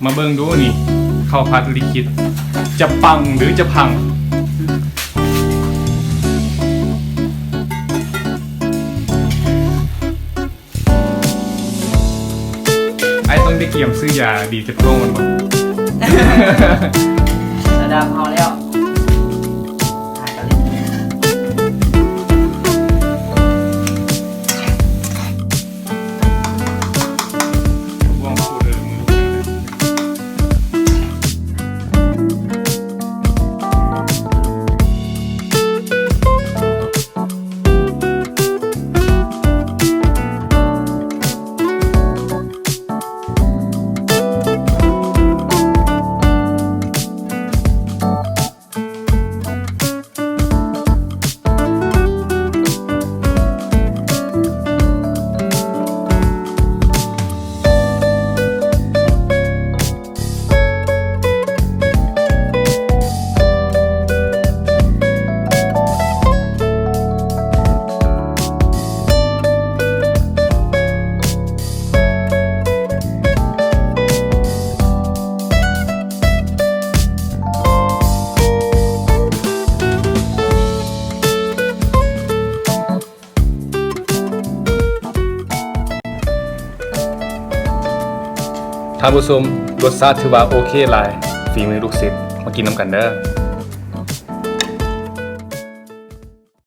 ມາເບິ່ງດູນີ້ ເຂົ້າຜັດລິຂິດ ຈະປັງຫຼືຈະພັງ? ອ້າຍຕ້ອງໄດ້ກຽມຊື້ຢາດີເຈັບທ້ອງແມ່ນບໍ່? ລະດັບເຮົາແລ້ວ ຖ່າຍກັນເລີຍ. ທ່ານຜູ້ຊົມ, ລົດຊາດຖືວ່າໂອເຄຫຼາຍ, ຝີມືລູກສິດ, ມາກິນນຳກັນເດີ້.